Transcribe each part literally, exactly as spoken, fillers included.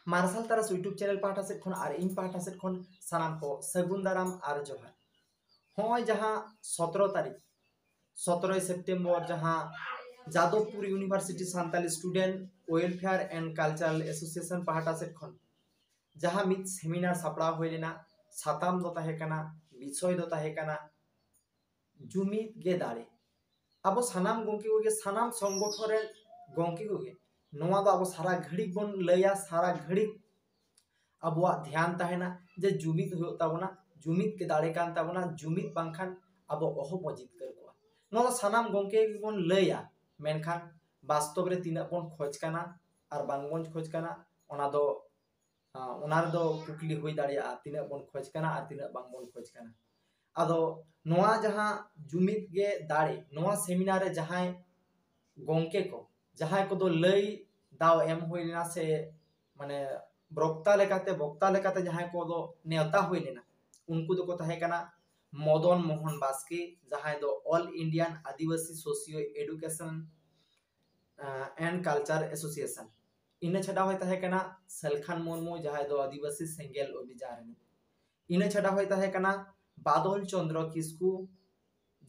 ᱢᱟᱨᱥᱟᱞ ᱛᱟᱨᱟᱥ YouTube channel ᱯᱟᱦᱴᱟ ᱥᱮᱫ ᱠᱷᱚᱱ ᱟᱨ ᱤᱧ ᱯᱟᱦᱴᱟ ᱥᱮᱫ ᱠᱷᱚᱱ ᱥᱟᱱᱟᱢ ᱠᱚ ᱥᱟᱹᱜᱩᱱ ᱫᱟᱨᱟᱢ ᱟᱨ ᱡᱚᱦᱟᱨ᱾ ᱦᱚᱸᱜᱼᱚᱭ ᱡᱟᱦᱟᱸ ᱥᱚᱛᱨᱚ ᱛᱟᱹᱨᱤᱠᱷ, ᱥᱚᱛᱨᱚᱭ ᱥᱮᱯᱴᱮᱢᱵᱚᱨ, ᱡᱟᱦᱟᱸ Jadavpur University Santali Student Welfare and Cultural Association ᱯᱟᱦᱴᱟ ᱥᱮᱫ ᱠᱷᱚᱱ ᱡᱟᱦᱟᱸ ᱢᱤᱫ ᱥᱮᱢᱤᱱᱟᱨ ᱥᱟᱯᱲᱟᱣ ᱦᱩᱭ ᱞᱮᱱᱟ, ᱥᱟᱛᱟᱢ ᱫᱚ ᱛᱟᱦᱮᱸ ᱠᱟᱱᱟ, ᱵᱤᱥᱚᱭ ᱫᱚ ᱛᱟᱦᱮᱸ ᱠᱟᱱᱟ ᱡᱩᱢᱤᱫ ᱜᱮ ᱫᱟᱲᱮ᱾ ᱟᱵᱚ ᱥᱟᱱᱟᱢ ᱜᱚᱢᱠᱮ ᱠᱚᱜᱮ, ᱥᱟᱱᱟᱢ ᱥᱚᱝᱜᱚᱴᱷᱚᱱ ᱨᱮᱱ ᱜᱚᱢᱠᱮ ᱠᱚᱜᱮ ᱱᱚᱣᱟ ᱫᱚ ᱟᱵᱚ ᱥᱟᱨᱟ ᱜᱷᱟᱹᱲᱤᱡ ᱵᱚᱱ ᱞᱟᱹᱭᱟ, ᱥᱟᱨᱟ ᱜᱷᱟᱹᱲᱤᱡ ᱟᱵᱚᱣᱟᱜ ᱫᱷᱮᱭᱟᱱ ᱛᱟᱦᱮᱱᱟ ᱡᱮ ᱡᱩᱢᱤᱫ ᱦᱩᱭᱩᱜ ᱛᱟᱵᱚᱱᱟ, ᱡᱩᱢᱤᱫ ᱜᱮ ᱫᱟᱲᱮ ᱠᱟᱱ ᱛᱟᱵᱚᱱᱟ, ᱡᱩᱢᱤᱫ ᱵᱟᱝᱠᱷᱟᱱ ᱟᱵᱚ ᱚᱦᱚ ᱵᱚ ᱡᱤᱛᱠᱟᱹᱨ ᱠᱚᱜᱼᱟ᱾ ᱱᱚᱣᱟ ᱫᱚ ᱥᱟᱱᱟᱢ ᱜᱚᱢᱠᱮ ᱜᱮᱵᱚᱱ ᱞᱟᱹᱭᱟ, ᱢᱮᱱᱠᱷᱟᱱ ᱵᱟᱥᱛᱚᱵ ᱨᱮ ᱛᱤᱱᱟᱹᱜ ᱵᱚᱱ ᱠᱷᱚᱡᱽ ᱠᱟᱱᱟ ᱟᱨ ᱵᱟᱝ ᱵᱚᱱ ᱠᱷᱚᱡᱽ ᱠᱟᱱᱟ, ᱚᱱᱟ ᱫᱚ, ᱟᱸ, ᱚᱱᱟ ᱨᱮᱫᱚ ᱠᱩᱠᱞᱤ ᱦᱩᱭ ᱫᱟᱲᱮᱭᱟᱜᱼᱟ, ᱛᱤᱱᱟᱹᱜ ᱵᱚᱱ ᱠᱷᱚᱡᱽ ᱠᱟᱱᱟ ᱟᱨ ᱛᱤᱱᱟᱹᱜ ᱵᱟᱝ ᱵᱚᱱ ᱠᱷᱚᱡᱽ ᱠᱟᱱᱟ᱾ ᱟᱫᱚ ᱱᱚᱣᱟ ᱡᱟᱦᱟᱸ ᱡᱩᱢᱤᱫ ᱜᱮ ᱫᱟᱲᱮ, ᱱᱚᱣᱟ ᱥᱮᱢᱤᱱᱟᱨ ᱨᱮ ᱡᱟᱦᱟᱸᱭ ᱜᱚᱢᱠᱮ ᱠᱚ, ᱡᱟᱦᱟᱸᱭ ᱠᱚᱫᱚ ᱞᱟᱹᱭ ᱫᱟᱣ ᱮᱢ ᱦᱩᱭ ᱞᱮᱱᱟ ᱥᱮ ᱢᱟᱱᱮ ᱵᱨᱚᱠᱛᱟ ᱞᱮᱠᱟᱛᱮ, ᱵᱚᱠᱛᱟ ᱞᱮᱠᱟᱛᱮ ᱡᱟᱦᱟᱸᱭ ᱠᱚᱫᱚ ᱱᱮᱣᱛᱟ ᱦᱩᱭ ᱞᱮᱱᱟ, ᱩᱱᱠᱩ ᱫᱚᱠᱚ ᱛᱟᱦᱮᱸ ᱠᱟᱱᱟ ᱢᱚᱫᱚᱱ ᱢᱳᱦᱚᱱ ᱵᱟᱥᱠᱮ, ᱡᱟᱦᱟᱸᱭ ᱫᱚ All Indian ᱟᱹᱫᱤᱵᱟᱹᱥᱤ Socio Education, ᱟᱸ, and Culture Association᱾ ᱤᱱᱟᱹ ᱪᱷᱟᱰᱟ ᱦᱚᱸᱭ ᱛᱟᱦᱮᱸ ᱠᱟᱱᱟ ᱥᱟᱞᱠᱷᱟᱱ ᱢᱩᱨᱢᱩ, ᱡᱟᱦᱟᱸᱭ ᱫᱚ ᱟᱹᱫᱤᱵᱟᱹᱥᱤ ᱥᱮᱸᱜᱮᱞ ᱚᱵᱷᱤᱡᱟᱱ ᱨᱤᱱᱤᱡ᱾ ᱤᱱᱟᱹ ᱪᱷᱟᱰᱟ ᱦᱚᱸᱭ ᱛᱟᱦᱮᱸ ᱠᱟᱱᱟ ᱵᱟᱫᱚᱞ ᱪᱚᱸᱫᱽᱨᱚ ᱠᱤᱥᱠᱩ,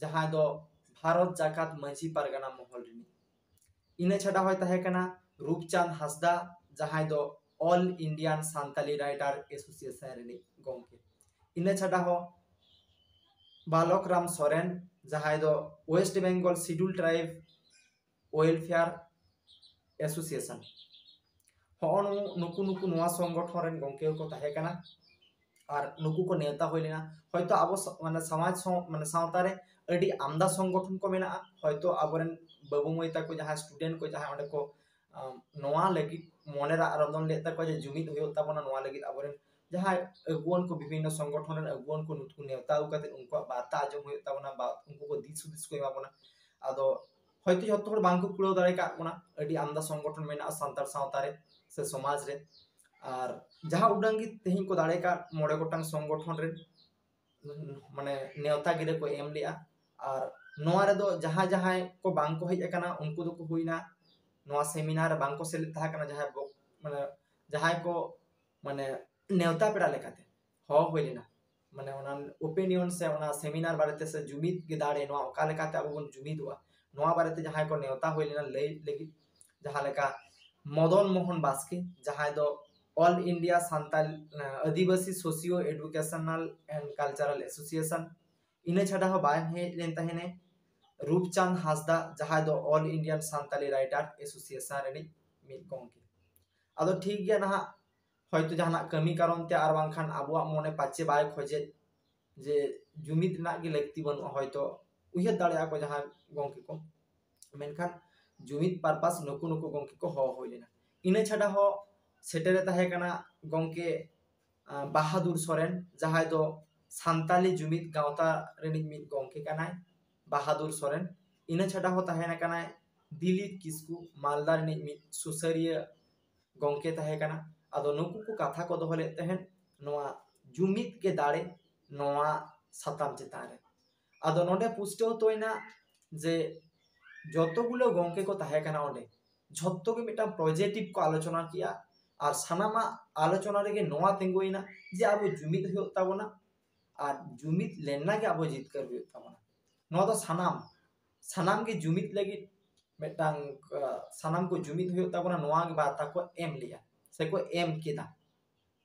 ᱡᱟᱦᱟᱸᱭ ᱫᱚ ᱵᱷᱟᱨᱚᱛ ᱡᱟᱠᱟᱛ ᱢᱟᱹᱡᱷᱤ ᱯᱟᱨᱜᱟᱱᱟ ᱢᱚᱦᱚᱞ ᱨᱤᱱᱤᱡ᱾ ᱤᱱᱟᱹ ᱪᱷᱟᱰᱟ ᱦᱚᱸᱭ ᱛᱟᱦᱮᱸ ᱠᱟᱱᱟ ᱨᱩᱯᱪᱟᱸᱫᱽ ᱦᱟᱸᱥᱫᱟ, ᱡᱟᱦᱟᱸᱭ ᱫᱚ All Indian Santali Writer Association ᱨᱤᱱᱤᱡ ᱜᱚᱢᱠᱮ᱾ ᱤᱱᱟᱹ ᱪᱷᱟᱰᱟ ᱦᱚᱸ ᱵᱟᱞᱚᱠ ᱨᱟᱢ ᱥᱚᱨᱮᱱ, ᱡᱟᱦᱟᱸᱭ ᱫᱚ West Bengal Scheduled Tribe Welfare Association᱾ ᱦᱚᱸᱜᱼᱚ ᱱᱩ-, ᱱᱩᱠᱩ, ᱱᱩᱠᱩ ᱱᱚᱣᱟ ᱥᱚᱝᱜᱚᱴᱷᱚᱱ ᱨᱮᱱ ᱜᱚᱢᱠᱮ ᱠᱚ ᱛᱟᱦᱮᱸ ᱠᱟᱱᱟ᱾ ᱟᱨ ᱱᱩᱠᱩ ᱠᱚ ᱱᱮᱣᱛᱟ ᱦᱩᱭ ᱞᱮᱱᱟ᱾ ᱦᱚᱭᱛᱳ ᱟᱵᱚ ᱥᱟ-, ᱢᱟᱱᱮ ᱥᱚᱢᱟᱡᱽ ᱥᱚ-, ᱢᱟᱱᱮ ᱥᱟᱶᱛᱟ ᱨᱮ ᱟᱹᱰᱤ ᱟᱢᱫᱟ ᱥᱚᱝᱜᱚᱴᱷᱚᱱ ᱠᱚ ᱢᱮᱱᱟᱜᱼᱟ᱾ ᱦᱚᱭᱛᱳ ᱟᱵᱚᱨᱮᱱ ᱵᱟᱹᱵᱩ ᱢᱟᱹᱭ ᱛᱟᱠᱚ, ᱡᱟᱦᱟᱸᱭ student ᱠᱚ, ᱡᱟᱦᱟᱸᱭ ᱚᱸᱰᱮ ᱠᱚ, ᱟᱢ, ᱱᱚᱣᱟ ᱞᱟᱹᱜᱤᱫ ᱢᱚᱱᱮ ᱨᱟᱜ ᱨᱚᱫᱚᱱ ᱞᱮᱫ ᱛᱟᱠᱚᱣᱟ ᱡᱮ ᱡᱩᱢᱤᱫ ᱦᱩᱭᱩᱜ ᱛᱟᱵᱚᱱᱟ, ᱱᱚᱣᱟ ᱞᱟᱹᱜᱤᱫ ᱟᱵᱚᱨᱮᱱ ᱡᱟᱦᱟᱸᱭ ᱟᱹᱜᱩᱣᱟᱹᱱ ᱠᱚ, ᱵᱤᱵᱷᱤᱱᱱᱚ ᱥᱚᱝᱜᱚᱴᱷᱚᱱ ᱨᱮᱱ ᱟᱹᱜᱩᱣᱟᱹᱱ ᱠᱚ, ᱱᱩᱠᱩ ᱱᱮᱣᱛᱟ ᱟᱹᱜᱩ ᱠᱟᱛᱮ ᱩᱱᱠᱩᱣᱟᱜ ᱵᱟᱨᱛᱟ ᱟᱸᱡᱚᱢ ᱦᱩᱭᱩᱜ ᱛᱟᱵᱚᱱᱟ, ᱵᱟ ᱩᱱᱠᱩ ᱠᱚ ᱫᱤᱥ ᱦᱩᱫᱤᱥ ᱠᱚ ᱮᱢᱟ ᱵᱚᱱᱟ᱾ ᱟᱫᱚ ᱦᱚᱭᱛᱳ ᱡᱷᱚᱛᱚ ᱦᱚᱲ ᱵᱟᱝᱠᱚ ᱠᱩᱲᱟᱹᱣ ᱫᱟᱲᱮ ᱠᱟᱜ ᱵᱚᱱᱟ, ᱟᱹᱰᱤ ᱟᱢᱫᱟ ᱥᱚᱝᱜᱚᱴᱷᱚᱱ ᱢᱮᱱᱟᱜᱼᱟ ᱥᱟᱱᱛᱟᱲ ᱥᱟᱶᱛᱟ ᱨᱮ ᱥᱮ ᱥᱚᱢᱟᱡᱽ ᱨᱮ᱾ ᱟᱨ ᱡᱟᱦᱟᱸ ᱩᱰᱟᱹᱝ ᱜᱮ ᱛᱮᱦᱮᱧ ᱠᱚ ᱫᱟᱲᱮ ᱠᱟᱜ ᱢᱚᱬᱮ ᱜᱚᱴᱟᱝ ᱥᱚᱝᱜᱚᱴᱷᱚᱱ ᱨᱮᱱ, ᱢᱟᱱᱮ ᱱᱮᱣᱛᱟ ᱜᱤᱨᱟᱹ ᱠᱚ ᱮᱢ ᱞᱮᱜᱼᱟ᱾ ᱟᱨ ᱱᱚᱣᱟ ᱨᱮᱫᱚ ᱡᱟᱦᱟᱸᱭ ᱡᱟᱦᱟᱸᱭ ᱠᱚ ᱵᱟᱝ ᱠᱚ ᱦᱮᱡ ᱟᱠᱟᱱᱟ, ᱩᱱᱠᱩ ᱫᱚᱠᱚ ᱦᱩᱭᱱᱟ ᱱᱚᱣᱟ ᱥᱮᱢᱤᱱᱟᱨ ᱨᱮ ᱵᱟᱝ ᱠᱚ ᱥᱮᱞᱮᱫ ᱛᱟᱦᱮᱸ ᱠᱟᱱᱟ, ᱡᱟᱦᱟᱸᱭ ᱵᱚ-, ᱢᱟᱱᱮ ᱡᱟᱦᱟᱸᱭ ᱠᱚ ᱢᱟᱱᱮ ᱱᱮᱣᱛᱟ ᱯᱮᱲᱟ ᱞᱮᱠᱟᱛᱮ ᱦᱚᱦᱚ ᱦᱩᱭ ᱞᱮᱱᱟ, ᱢᱟᱱᱮ ᱚᱱᱟ ᱳᱯᱤᱱᱤᱭᱚᱱ ᱥᱮ ᱚᱱᱟ ᱥᱮᱢᱤᱱᱟᱨ ᱵᱟᱨᱮᱛᱮ ᱥᱮ ᱡᱩᱢᱤᱫ ᱜᱮ ᱫᱟᱲᱮ, ᱱᱚᱣᱟ ᱚᱠᱟ ᱞᱮᱠᱟᱛᱮ ᱟᱵᱚ ᱵᱚᱱ ᱡᱩᱢᱤᱫᱚᱜᱼᱟ, ᱱᱚᱣᱟ ᱵᱟᱨᱮᱛᱮ ᱡᱟᱦᱟᱸᱭ ᱠᱚ ᱱᱮᱣᱛᱟ ᱦᱩᱭ ᱞᱮᱱᱟ ᱞᱟᱹᱭ ᱞᱟᱹᱜᱤᱫ, ᱡᱟᱦᱟᱸ ᱞᱮᱠᱟ ᱢᱚᱫᱚᱱ ᱢᱳᱦᱚᱱ ᱵᱟᱥᱠᱮ, ᱡᱟᱦᱟᱸᱭ ᱫᱚ All India Santal Adivasi socio educational and cultural association, ᱤᱱᱟᱹ ᱪᱷᱟᱰᱟ ᱦᱚᱸ ᱵᱟᱭ ᱦᱮᱡ ᱞᱮᱱ ᱛᱟᱦᱮᱱᱮ ᱨᱩᱯᱪᱟᱸᱫᱽ ᱦᱟᱸᱥᱫᱟ, ᱡᱟᱦᱟᱸᱭ ᱫᱚ All Indian Santali writer association ᱨᱤᱱᱤᱡ ᱢᱤᱫ ᱜᱚᱢᱠᱮ᱾ ᱟᱫᱚ ᱴᱷᱤᱠ ᱜᱮᱭᱟ, ᱱᱟᱦᱟᱜ ᱦᱚᱭᱛᱳ ᱡᱟᱦᱟᱱᱟᱜ ᱠᱟᱹᱢᱤ ᱠᱟᱨᱚᱱ ᱛᱮ ᱟᱨ ᱵᱟᱝᱠᱷᱟᱱ ᱟᱵᱚᱣᱟᱜ ᱢᱚᱱᱮ ᱯᱟᱪᱮ ᱵᱟᱭ ᱠᱷᱚᱡᱮᱫ ᱡᱮ ᱡᱩᱢᱤᱫ ᱨᱮᱱᱟᱜ ᱜᱮ ᱞᱟᱹᱠᱛᱤ ᱵᱟᱹᱱᱩᱜᱼᱟ, ᱦᱚᱭᱛᱳ ᱩᱭᱦᱟᱹᱨ ᱫᱟᱲᱮᱭᱟᱜᱼᱟ ᱠᱚ ᱡᱟᱦᱟᱸᱭ ᱜᱚᱢᱠᱮ ᱠᱚ, ᱢᱮᱱᱠᱷᱟᱱ ᱡᱩᱢᱤᱫ ᱯᱟᱨᱯᱟᱥ ᱱᱩᱠᱩ ᱱᱩᱠᱩ ᱜᱚᱢᱠᱮ ᱠᱚ ᱦᱚᱦᱚ ᱦᱩᱭ ᱞᱮᱱᱟ᱾ ᱤᱱᱟᱹ ᱪᱷᱟᱰᱟ ᱦᱚᱸ ᱥᱮᱴᱮᱨᱮ ᱛᱟᱦᱮᱸ ᱠᱟᱱᱟ ᱜᱚᱢᱠᱮ ᱟᱸ, ᱵᱟᱦᱟᱫᱩᱨ ᱥᱚᱨᱮᱱ, ᱡᱟᱦᱟᱸᱭ ᱫᱚ ᱥᱟᱱᱛᱟᱞᱤ ᱡᱩᱢᱤᱫ ᱜᱟᱶᱛᱟ ᱨᱤᱱᱤᱡ ᱢᱤᱫ ᱜᱚᱢᱠᱮ ᱠᱟᱱᱟᱭ, ᱵᱟᱦᱟᱫᱩᱨ ᱥᱚᱨᱮᱱ᱾ ᱤᱱᱟᱹ ᱪᱷᱟᱰᱟ ᱦᱚᱸ ᱛᱟᱦᱮᱸ ᱠᱟᱱᱟᱭ ᱫᱤᱞᱤᱯ ᱠᱤᱥᱠᱩ, ᱢᱟᱞᱫᱟ ᱨᱤᱱᱤᱡ ᱢᱤᱫ ᱥᱩᱥᱟᱹᱨᱤᱭᱟᱹ ᱜᱚᱢᱠᱮ ᱛᱟᱦᱮᱸ ᱠᱟᱱᱟ᱾ ᱟᱫᱚ ᱱᱩᱠᱩ ᱠᱚ ᱠᱟᱛᱷᱟ ᱠᱚ ᱫᱚᱦᱚ ᱞᱮᱫ ᱛᱟᱦᱮᱸᱫ ᱱᱚᱣᱟ ᱡᱩᱢᱤᱫ ᱜᱮ ᱫᱟᱲᱮ ᱱᱚᱣᱟ ᱥᱟᱛᱟᱢ ᱪᱮᱛᱟᱱ ᱨᱮ᱾ ᱟᱫᱚ ᱱᱚᱰᱮ ᱯᱩᱥᱴᱟᱹᱣ ᱛᱚᱭᱱᱟ ᱡᱮ ᱡᱚᱛᱚ ᱜᱩᱞᱟᱹ ᱜᱚᱢᱠᱮ ᱠᱚ ᱛᱟᱦᱮᱸ ᱠᱟᱱᱟ ᱚᱸᱰᱮ, ᱡᱷᱚᱛᱚ ᱜᱮ ᱢᱤᱫᱴᱟᱝ ᱯᱚᱡᱤᱴᱤᱵᱷ ᱠᱚ ᱟᱞᱳᱪᱚᱱᱟ ᱠᱮᱜᱼᱟ᱾ ᱟᱨ ᱥᱟᱱᱟᱢᱟᱜ ᱟᱞᱳᱪᱚᱱᱟ ᱨᱮᱜᱮ ᱱᱚᱣᱟ ᱛᱤᱸᱜᱩᱭᱮᱱᱟ ᱡᱮ ᱟᱵᱚ ᱡᱩᱢᱤᱫ ᱦᱩᱭᱩᱜ ᱛᱟᱵᱚᱱᱟ, ᱟᱨ ᱡᱩᱢᱤᱫ ᱞᱮᱱᱟ ᱜᱮ ᱟᱵᱚ ᱡᱤᱛᱠᱟᱹᱨ ᱦᱩᱭᱩᱜ ᱛᱟᱵᱚᱱᱟ᱾ ᱱᱚᱣᱟ ᱫᱚ ᱥᱟᱱᱟᱢ ᱥᱟᱱᱟᱢ ᱜᱮ ᱡᱩᱢᱤᱫ ᱞᱟᱹᱜᱤᱫ ᱢᱤᱫᱴᱟᱝ ᱟᱸ, ᱥᱟᱱᱟᱢ ᱠᱚ ᱡᱩᱢᱤᱫ ᱦᱩᱭᱩᱜ ᱛᱟᱵᱚᱱᱟ, ᱱᱚᱣᱟ ᱜᱮ ᱵᱟᱨᱛᱟ ᱠᱚ ᱮᱢ ᱞᱮᱜᱼᱟ ᱥᱮ ᱠᱚ ᱮᱢ ᱠᱮᱫᱟ᱾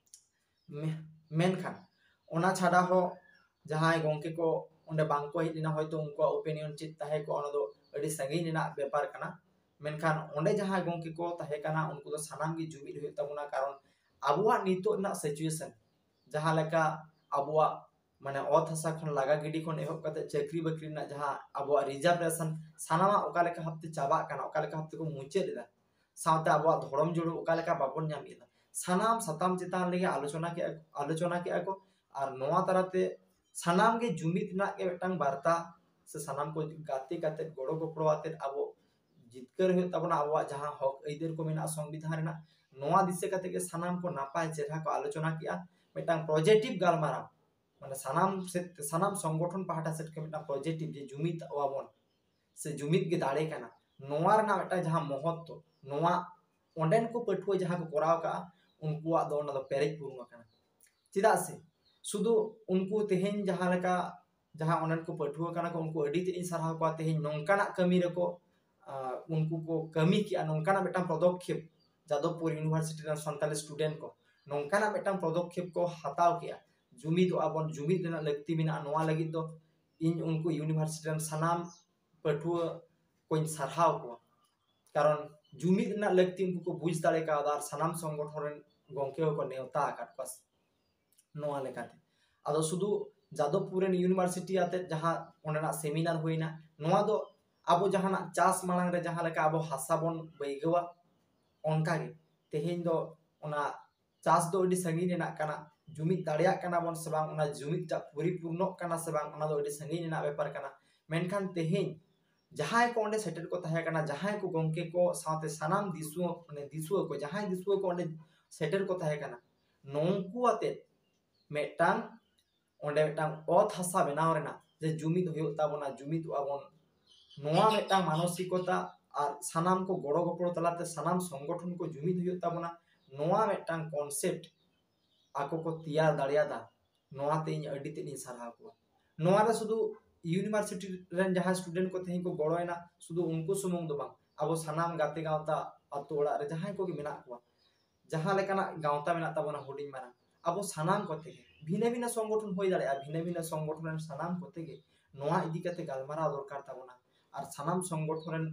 ᱢᱮ- ᱢᱮᱱᱠᱷᱟᱱ ᱚᱱᱟ ᱪᱷᱟᱰᱟ ᱦᱚᱸ ᱡᱟᱦᱟᱸᱭ ᱜᱚᱢᱠᱮ ᱠᱚ ᱚᱸᱰᱮ ᱵᱟᱝ ᱠᱚ ᱦᱮᱡ ᱞᱮᱱᱟ, ᱦᱚᱭᱛᱳ ᱩᱱᱠᱩᱣᱟᱜ ᱳᱯᱤᱱᱤᱭᱚᱱ ᱪᱮᱫ ᱛᱟᱦᱮᱸ ᱠᱚᱜᱼᱟ, ᱚᱱᱟ ᱫᱚ ᱟᱹᱰᱤ ᱥᱟᱺᱜᱤᱧ ᱨᱮᱱᱟᱜ ᱵᱮᱯᱟᱨ ᱠᱟᱱᱟ᱾ ᱢᱮᱱᱠᱷᱟᱱ ᱚᱸᱰᱮ ᱡᱟᱦᱟᱸᱭ ᱜᱚᱢᱠᱮ ᱠᱚ ᱛᱟᱦᱮᱸ ᱠᱟᱱᱟ, ᱩᱱᱠᱩ ᱫᱚ ᱥᱟᱱᱟᱢ ᱜᱮ ᱡᱩᱢᱤᱫ ᱦᱩᱭᱩᱜ ᱛᱟᱵᱚᱱᱟ᱾ ᱠᱟᱨᱚᱱ ᱟᱵᱚᱣᱟᱜ ᱱᱤᱛᱚᱜ ᱨᱮᱱᱟᱜ ᱥᱤᱪᱩᱭᱮᱥᱚᱱ, ᱡᱟᱦᱟᱸ ᱞᱮᱠᱟ ᱟᱵᱚᱣᱟᱜ ᱢᱟᱱᱮ ᱚᱛ ᱦᱟᱥᱟ ᱠᱷᱚᱱ ᱞᱟᱜᱟ ᱜᱤᱰᱤ ᱠᱷᱚᱱ ᱮᱦᱚᱵ ᱠᱟᱛᱮ ᱪᱟᱹᱠᱨᱤ ᱵᱟᱹᱠᱨᱤ ᱨᱮᱱᱟᱜ ᱡᱟᱦᱟᱸ ᱟᱵᱚᱣᱟᱜ ᱨᱤᱡᱟᱨᱵᱷᱮᱥᱚᱱ, ᱥᱟᱱᱟᱢᱟᱜ ᱚᱠᱟ ᱞᱮᱠᱟ ᱵᱷᱟᱵᱛᱮ ᱪᱟᱵᱟᱜ ᱠᱟᱱᱟ, ᱚᱠᱟ ᱞᱮᱠᱟ ᱵᱷᱟᱵ ᱛᱮᱠᱚ ᱢᱩᱪᱟᱹᱫ ᱮᱫᱟ, ᱥᱟᱶᱛᱮ ᱟᱵᱚᱣᱟᱜ ᱫᱷᱚᱨᱚᱢ ᱡᱩᱲᱩ ᱚᱠᱟ ᱞᱮᱠᱟ ᱵᱟᱵᱚᱱ ᱧᱟᱢ ᱮᱫᱟ, ᱥᱟᱱᱟᱢ ᱥᱟᱛᱟᱢ ᱪᱮᱛᱟᱱ ᱨᱮᱜᱮ ᱟᱞᱳᱪᱚᱱᱟ ᱠᱮᱜᱼᱟ, ᱟᱞᱳᱪᱚᱱᱟ ᱠᱮᱜᱼᱟ ᱠᱚ᱾ ᱟᱨ ᱱᱚᱣᱟ ᱛᱟᱞᱟᱛᱮ ᱥᱟᱱᱟᱢ ᱜᱮ ᱡᱩᱢᱤᱫ ᱨᱮᱱᱟᱜ ᱜᱮ ᱢᱤᱫᱴᱟᱝ ᱵᱟᱨᱛᱟ ᱥᱮ ᱥᱟᱱᱟᱢ ᱠᱚ ᱜᱟᱛᱮ ᱠᱟᱛᱮ ᱜᱚᱲᱚ ᱜᱚᱯᱚᱲᱚ ᱟᱛᱮ ᱟᱵᱚ ᱡᱤᱛᱠᱟᱹᱨ ᱦᱩᱭᱩᱜ ᱛᱟᱵᱚᱱᱟ, ᱟᱵᱚᱣᱟᱜ ᱡᱟᱦᱟᱸ ᱦᱚᱠ ᱟᱹᱭᱫᱟᱹᱨ ᱠᱚ ᱢᱮᱱᱟᱜᱼᱟ ᱥᱚᱝᱵᱤᱫᱷᱟᱱ ᱨᱮᱱᱟᱜ, ᱱᱚᱣᱟ ᱫᱤᱥᱟᱹ ᱠᱟᱛᱮ ᱜᱮ ᱥᱟᱱᱟᱢ ᱠᱚ ᱱᱟᱯᱟᱭ ᱪᱮᱦᱨᱟ ᱠᱚ ᱟᱞᱳᱪᱚᱱᱟ ᱠᱮᱜᱼᱟ᱾ ᱢᱤᱫᱴᱟᱝ ᱯᱚᱡᱤᱴᱤᱵᱷ ᱜᱟᱞᱢᱟᱨᱟᱣ, ᱢᱟᱱᱮ ᱥᱟᱱᱟᱢ ᱥᱮᱫ ᱛᱮ, ᱥᱟᱱᱟᱢ ᱥᱚᱝᱜᱚᱴᱷᱚᱱ ᱯᱟᱦᱴᱟ ᱥᱮᱫ ᱠᱷᱚᱱ ᱢᱤᱫᱴᱟᱝ ᱯᱚᱡᱤᱴᱤᱵᱷ ᱡᱮ ᱡᱩᱢᱤᱫ ᱟᱵᱚᱱ ᱥᱮ ᱡᱩᱢᱤᱫ ᱜᱮ ᱫᱟᱲᱮ ᱠᱟᱱᱟ, ᱱᱚᱣᱟ ᱨᱮᱱᱟᱜ ᱢᱤᱫᱴᱟᱝ ᱡᱟᱦᱟᱸ ᱢᱚᱦᱚᱛᱛᱚ, ᱱᱚᱣᱟ ᱚᱸᱰᱮᱱ ᱠᱚ ᱯᱟᱹᱴᱷᱩᱣᱟᱹ ᱡᱟᱦᱟᱸ ᱠᱚ ᱠᱚᱨᱟᱣ ᱠᱟᱜᱼᱟ, ᱩᱱᱠᱩᱣᱟᱜ ᱫᱚ ᱚᱱᱟ ᱫᱚ ᱯᱮᱨᱮᱡ ᱯᱩᱨᱩᱱ ᱟᱠᱟᱱᱟ᱾ ᱪᱮᱫᱟᱜ ᱥᱮ ᱥᱩᱫᱷᱩ ᱩᱱᱠᱩ ᱛᱮᱦᱮᱧ ᱡᱟᱦᱟᱸ ᱞᱮᱠᱟ, ᱡᱟᱦᱟᱸ ᱚᱸᱰᱮᱱ ᱠᱚ ᱯᱟᱹᱴᱷᱩᱣᱟᱹ ᱠᱟᱱᱟ ᱠᱚ, ᱩᱱᱠᱩ ᱟᱹᱰᱤ ᱛᱮᱫ ᱤᱧ ᱥᱟᱨᱦᱟᱣ ᱠᱚᱣᱟ, ᱛᱮᱦᱮᱧ ᱱᱚᱝᱠᱟᱱᱟᱜ ᱠᱟᱹᱢᱤ ᱨᱮᱠᱚ, ᱟᱸ, ᱩᱱᱠᱩ ᱠᱚ ᱠᱟᱹᱢᱤ ᱠᱮᱜᱼᱟ, ᱱᱚᱝᱠᱟᱱᱟᱜ ᱢᱤᱫᱴᱟᱝ ᱯᱚᱫᱚᱠᱷᱮᱯ ᱡᱟᱫᱚᱵᱽᱯᱩᱨ ᱤᱭᱩᱱᱤᱵᱷᱟᱨᱥᱤᱴᱤ ᱨᱮᱱ ᱥᱟᱱᱛᱟᱞᱤ ᱥᱴᱩᱰᱮᱱᱴ ᱠᱚ ᱱᱚᱝᱠᱟᱱᱟᱜ ᱢᱤᱫᱴᱟᱝ ᱯᱚᱫᱚᱠᱷᱮᱯ ᱠᱚ ᱦᱟᱛᱟᱣ ᱠᱮᱜᱼᱟ᱾ ᱡᱩᱢᱤᱫᱚᱜᱼᱟ ᱵᱚᱱ, ᱡᱩᱢᱤᱫ ᱨᱮᱱᱟᱜ ᱞᱟᱹᱠᱛᱤ ᱢᱮᱱᱟᱜᱼᱟ᱾ ᱱᱚᱣᱟ ᱞᱟᱹᱜᱤᱫ ᱫᱚ ᱤᱧ ᱩᱱᱠᱩ ᱤᱭᱩᱱᱤᱵᱷᱟᱨᱥᱤᱴᱤ ᱨᱮᱱ ᱥᱟᱱᱟᱢ ᱯᱟᱹᱴᱷᱩᱣᱟᱹ ᱠᱚᱧ ᱥᱟᱨᱦᱟᱣ ᱠᱚᱣᱟ, ᱠᱟᱨᱚᱱ ᱡᱩᱢᱤᱫ ᱨᱮᱱᱟᱜ ᱞᱟᱹᱠᱛᱤ ᱩᱱᱠᱩ ᱠᱚ ᱵᱩᱡᱽ ᱫᱟᱲᱮ ᱠᱟᱣᱫᱟ ᱟᱨ ᱥᱟᱱᱟᱢ ᱥᱚᱝᱜᱚᱴᱷᱚᱱ ᱨᱮᱱ ᱜᱚᱢᱠᱮ ᱦᱚᱸᱠᱚ ᱱᱮᱣᱛᱟ ᱟᱠᱟᱫ ᱠᱚᱣᱟ᱾ ᱱᱚᱣᱟ ᱞᱮᱠᱟᱛᱮ ᱟᱫᱚ ᱥᱩᱫᱷᱩ ᱡᱟᱫᱚᱵᱽᱯᱩᱨ ᱨᱮᱱ ᱤᱭᱩᱱᱤᱵᱷᱟᱨᱥᱤᱴᱤ ᱟᱛᱮᱫ ᱡᱟᱦᱟᱸ ᱚᱸᱰᱮᱱᱟᱜ ᱥᱮᱢᱤᱱᱟᱨ ᱦᱩᱭᱱᱟ, ᱱᱚᱣᱟ ᱫᱚ ᱟᱵᱚ ᱡᱟᱦᱟᱱᱟᱜ ᱪᱟᱥ ᱢᱟᱲᱟᱝ ᱨᱮ ᱡᱟᱦᱟᱸ ᱞᱮᱠᱟ ᱟᱵᱚ ᱦᱟᱥᱟ ᱵᱚᱱ ᱵᱟᱹᱭᱜᱟᱹᱣᱟ, ᱚᱱᱠᱟᱜᱮ ᱛᱮᱦᱮᱧ ᱫᱚ ᱚᱱᱟ ᱪᱟᱥ ᱫᱚ ᱟᱹᱰᱤ ᱥᱟᱺᱜᱤᱧ ᱨᱮᱱᱟᱜ ᱠᱟᱱᱟ᱾ ᱡᱩᱢᱤᱫ ᱫᱟᱲᱮᱭᱟᱜ ᱠᱟᱱᱟ ᱵᱚᱱ ᱥᱮ ᱵᱟᱝ, ᱚᱱᱟ ᱡᱩᱢᱤᱫ ᱴᱟᱜ ᱯᱚᱨᱤᱯᱩᱨᱱᱚᱜ ᱠᱟᱱᱟ ᱥᱮ ᱵᱟᱝ, ᱚᱱᱟ ᱫᱚ ᱟᱹᱰᱤ ᱥᱟᱺᱜᱤᱧ ᱨᱮᱱᱟᱜ ᱵᱮᱯᱟᱨ ᱠᱟᱱᱟ᱾ ᱢᱮᱱᱠᱷᱟᱱ ᱛᱮᱦᱮᱧ ᱡᱟᱦᱟᱸᱭ ᱠᱚ ᱚᱸᱰᱮ ᱥᱮᱴᱮᱨ ᱠᱚ ᱛᱟᱦᱮᱸ ᱠᱟᱱᱟ, ᱡᱟᱦᱟᱸᱭ ᱠᱚ ᱜᱚᱢᱠᱮ ᱠᱚ ᱥᱟᱶᱛᱮ ᱥᱟᱱᱟᱢ ᱫᱤᱥᱩᱣᱟᱹ, ᱢᱟᱱᱮ ᱫᱤᱥᱩᱣᱟᱹ ᱠᱚ, ᱡᱟᱦᱟᱸᱭ ᱫᱤᱥᱩᱣᱟᱹ ᱠᱚ ᱚᱸᱰᱮ ᱥᱮᱴᱮᱨ ᱠᱚ ᱛᱟᱦᱮᱸ ᱠᱟᱱᱟ, ᱱᱩᱝᱠᱩ ᱟᱛᱮᱫ ᱢᱤᱫᱴᱟᱝ ᱚᱸᱰᱮ ᱢᱤᱫᱴᱟᱝ ᱚᱛ ᱦᱟᱥᱟ ᱵᱮᱱᱟᱣ ᱨᱮᱱᱟᱜ, ᱡᱮ ᱡᱩᱢᱤᱫ ᱦᱩᱭᱩᱜ ᱛᱟᱵᱚᱱᱟ, ᱡᱩᱢᱤᱫᱚᱜᱼᱟ ᱵᱚᱱ, ᱱᱚᱣᱟ ᱢᱤᱫᱴᱟᱝ ᱢᱟᱱᱚᱥᱤᱠᱚᱛᱟ ᱟᱨ ᱥᱟᱱᱟᱢ ᱠᱚ ᱜᱚᱲᱚ ᱜᱚᱯᱚᱲᱚ ᱛᱟᱞᱟᱛᱮ ᱥᱟᱱᱟᱢ ᱥᱚᱝᱜᱚᱴᱷᱚᱱ ᱠᱚ ᱡᱩᱢᱤᱫ ᱦᱩᱭᱩᱜ ᱛᱟᱵᱚᱱᱟ, ᱱᱚᱣᱟ ᱢᱤᱫᱴᱟᱝ ᱠᱚᱱᱥᱮᱯᱴ ᱟᱠᱚ ᱠᱚ ᱛᱮᱭᱟᱨ ᱫᱟᱲᱮᱭᱟᱫᱟ᱾ ᱱᱚᱣᱟᱛᱮ ᱤᱧ ᱟᱹᱰᱤ ᱛᱮᱫ ᱤᱧ ᱥᱟᱨᱦᱟᱣ ᱠᱚᱣᱟ᱾ ᱱᱚᱣᱟ ᱨᱮ ᱥᱩᱫᱷᱩ ᱤᱭᱩᱱᱤᱵᱷᱟᱨᱥᱤᱴᱤ ᱨᱮᱱ ᱡᱟᱦᱟᱸᱭ ᱥᱴᱩᱰᱮᱱᱴ ᱠᱚ ᱛᱮᱦᱮᱧ ᱠᱚ ᱜᱚᱲᱚᱭᱮᱱᱟ, ᱥᱩᱫᱷᱩ ᱩᱱᱠᱩ ᱥᱩᱢᱩᱝ ᱫᱚ ᱵᱟᱝ, ᱟᱵᱚ ᱥᱟᱱᱟᱢ ᱜᱟᱛᱮ ᱜᱟᱶᱛᱟ, ᱟᱛᱳ ᱚᱲᱟᱜ ᱨᱮ ᱡᱟᱦᱟᱸᱭ ᱠᱚᱜᱮ ᱢᱮᱱᱟᱜ ᱠᱚᱣᱟ, ᱡᱟᱦᱟᱸ ᱞᱮᱠᱟᱱᱟᱜ ᱜᱟᱶᱛᱟ ᱢᱮᱱᱟᱜ ᱛᱟᱵᱚᱱᱟ ᱦᱩᱰᱤᱧ ᱢᱟᱨᱟᱝ, ᱟᱵᱚ ᱥᱟᱱᱟᱢ ᱠᱚᱛᱮ ᱜᱮ, ᱵᱷᱤᱱᱟᱹ ᱵᱷᱤᱱᱟᱹ ᱥᱚᱝᱜᱚᱴᱷᱚᱱ ᱦᱩᱭ ᱫᱟᱲᱮᱭᱟᱜᱼᱟ, ᱵᱷᱤᱱᱟᱹ ᱵᱷᱤᱱᱟᱹ ᱥᱚᱝᱜᱚᱴᱷᱚᱱ ᱨᱮᱱ ᱥᱟᱱᱟᱢ ᱠᱚᱛᱮ ᱜᱮ ᱱᱚᱣᱟ ᱤᱫᱤ ᱠᱟᱛᱮ ᱜᱟᱞᱢᱟᱨᱟᱣ ᱫᱚᱨᱠᱟᱨ ᱛᱟᱵᱚᱱᱟ᱾ ᱟᱨ ᱥᱟᱱᱟᱢ ᱥᱚᱝᱜᱚᱴᱷᱚᱱ ᱨᱮᱱ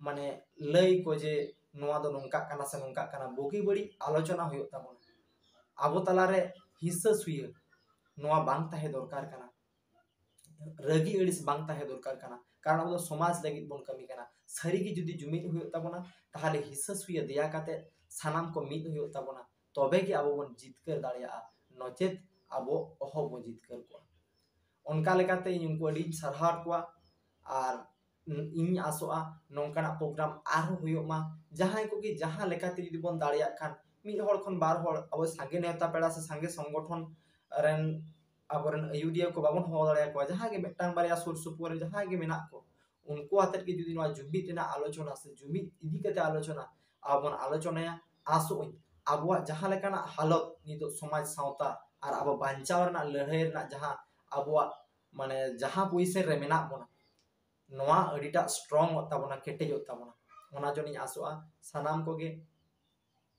ᱢᱟᱱᱮ ᱞᱟᱹᱭ ᱠᱚ ᱡᱮ ᱱᱚᱣᱟ ᱫᱚ ᱱᱚᱝᱠᱟᱜ ᱠᱟᱱᱟ ᱥᱮ ᱱᱚᱝᱠᱟᱜ ᱠᱟᱱᱟ, ᱵᱩᱜᱤ ᱵᱟᱹᱲᱤᱡ ᱟᱞᱳᱪᱚᱱᱟ ᱦᱩᱭᱩᱜ ᱛᱟᱵᱚᱱᱟ᱾ ᱟᱵᱚ ᱛᱟᱞᱟᱨᱮ ᱦᱤᱥᱟᱹ ᱥᱩᱭᱟᱹ ᱱᱚᱣᱟ ᱵᱟᱝ ᱛᱟᱦᱮᱸ ᱫᱚᱨᱠᱟᱨ ᱠᱟᱱᱟ, ᱨᱟᱹᱜᱤ ᱟᱹᱲᱤᱥ ᱵᱟᱝ ᱛᱟᱦᱮᱸ ᱫᱚᱨᱠᱟᱨ ᱠᱟᱱᱟ, ᱠᱟᱨᱚᱱ ᱟᱵᱚ ᱫᱚ ᱥᱚᱢᱟᱡᱽ ᱞᱟᱹᱜᱤᱫ ᱵᱚᱱ ᱠᱟᱹᱢᱤ ᱠᱟᱱᱟ᱾ ᱥᱟᱹᱨᱤᱜᱮ ᱡᱩᱫᱤ ᱡᱩᱢᱤᱫ ᱦᱩᱭᱩᱜ ᱛᱟᱵᱚᱱᱟ, ᱛᱟᱦᱚᱞᱮ ᱦᱤᱥᱟᱹ ᱥᱩᱭᱟᱹ ᱫᱮᱭᱟ ᱠᱟᱛᱮ ᱥᱟᱱᱟᱢ ᱠᱚ ᱢᱤᱫ ᱦᱩᱭᱩᱜ ᱛᱟᱵᱚᱱᱟ, ᱛᱚᱵᱮ ᱜᱮ ᱟᱵᱚ ᱵᱚᱱ ᱡᱤᱛᱠᱟᱹᱨ ᱫᱟᱲᱮᱭᱟᱜᱼᱟ, ᱱᱚᱪᱮᱛ ᱟᱵᱚ ᱚᱦᱚ ᱵᱚᱱ ᱡᱤᱛᱠᱟᱹᱨ ᱠᱚᱜᱼᱟ᱾ ᱚᱱᱠᱟ ᱞᱮᱠᱟᱛᱮ ᱤᱧ ᱩᱱᱠᱩ ᱟᱹᱰᱤᱧ ᱥᱟᱨᱦᱟᱣ ᱠᱚᱣᱟ᱾ ᱟᱨ ᱤᱧ ᱟᱥᱚᱜᱼᱟ ᱱᱚᱝᱠᱟᱱᱟᱜ ᱯᱨᱳᱜᱨᱟᱢ ᱟᱨᱦᱚᱸ ᱦᱩᱭᱩᱜ ᱢᱟ᱾ ᱡᱟᱦᱟᱸᱭ ᱠᱚᱜᱮ ᱡᱟᱦᱟᱸ ᱞᱮᱠᱟᱛᱮ ᱡᱩᱫᱤ ᱵᱚᱱ ᱫᱟᱲᱮᱭᱟᱜ ᱠᱷᱟᱱ, ᱢᱤᱫ ᱦᱚᱲ ᱠᱷᱚᱱ ᱵᱟᱨ ᱦᱚᱲ, ᱟᱵᱚ ᱥᱟᱸᱜᱮ ᱱᱮᱣᱛᱟ ᱯᱮᱲᱟ ᱥᱮ ᱥᱟᱸᱜᱮ ᱥᱚᱝᱜᱚᱴᱷᱚᱱ ᱨᱮᱱ ᱟᱵᱚᱨᱮᱱ ᱟᱹᱭᱩᱨᱤᱭᱟᱹ ᱠᱚ ᱵᱟᱵᱚᱱ ᱦᱚᱦᱚ ᱫᱟᱲᱮᱭᱟᱠᱚᱣᱟ, ᱡᱟᱦᱟᱸᱭ ᱜᱮ ᱢᱤᱫᱴᱟᱝ ᱵᱟᱨᱭᱟ ᱥᱩᱨ ᱥᱩᱯᱩᱨ ᱨᱮ ᱡᱟᱦᱟᱸᱭ ᱜᱮ ᱢᱮᱱᱟᱜ ᱠᱚ, ᱩᱱᱠᱩ ᱟᱛᱮᱫ ᱜᱮ ᱡᱩᱫᱤ ᱱᱚᱣᱟ ᱡᱩᱢᱤᱫ ᱨᱮᱱᱟᱜ ᱟᱞᱳᱪᱚᱱᱟ ᱥᱮ ᱡᱩᱢᱤᱫ ᱤᱫᱤ ᱠᱟᱛᱮ ᱟᱞᱳᱪᱚᱱᱟ ᱟᱵᱚ ᱵᱚᱱ ᱟᱞᱳᱪᱚᱱᱟᱭᱟ᱾ ᱟᱥᱚᱜ ᱟᱹᱧ ᱟᱵᱚᱣᱟᱜ ᱡᱟᱦᱟᱸ ᱞᱮᱠᱟᱱᱟᱜ ᱦᱟᱞᱚᱛ ᱱᱤᱛᱚᱜ ᱥᱚᱢᱟᱡᱽ ᱥᱟᱶᱛᱟ ᱟᱨ ᱟᱵᱚ ᱵᱟᱧᱪᱟᱣ ᱨᱮᱱᱟᱜ ᱞᱟᱹᱲᱦᱟᱹᱭ ᱨᱮᱱᱟᱜ ᱡᱟᱦᱟᱸ ᱟᱵᱚᱣᱟᱜ ᱢᱟᱱᱮ ᱡᱟᱦᱟᱸ position ᱨᱮ ᱢᱮᱱᱟᱜ ᱵᱚᱱᱟ, ᱱᱚᱣᱟ ᱟᱹᱰᱤᱴᱟᱜ strong ᱚᱜ ᱛᱟᱵᱚᱱᱟ, ᱠᱮᱴᱮᱡᱚᱜ ᱛᱟᱵᱚᱱᱟ᱾ ᱚᱱᱟ ᱡᱚᱱᱤᱧ ᱟᱥᱚᱜᱼᱟ ᱥᱟᱱᱟᱢ ᱠᱚᱜᱮ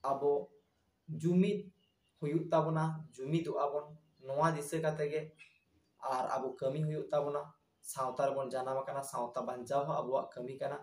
ᱟᱵᱚ ᱡᱩᱢᱤᱫ ᱦᱩᱭᱩᱜ ᱛᱟᱵᱚᱱᱟ, ᱡᱩᱢᱤᱫᱚᱜ ᱟᱵᱚᱱ ᱱᱚᱣᱟ ᱫᱤᱥᱟᱹ ᱠᱟᱛᱮ ᱜᱮ᱾ ᱟᱨ ᱟᱵᱚ ᱠᱟᱹᱢᱤ ᱦᱩᱭᱩᱜ ᱛᱟᱵᱚᱱᱟ, ᱥᱟᱶᱛᱟ ᱨᱮᱵᱚᱱ ᱡᱟᱱᱟᱢ ᱟᱠᱟᱱᱟ, ᱥᱟᱶᱛᱟ ᱵᱟᱧᱪᱟᱣ ᱦᱚᱸ ᱟᱵᱚᱣᱟᱜ ᱠᱟᱹᱢᱤ ᱠᱟᱱᱟ᱾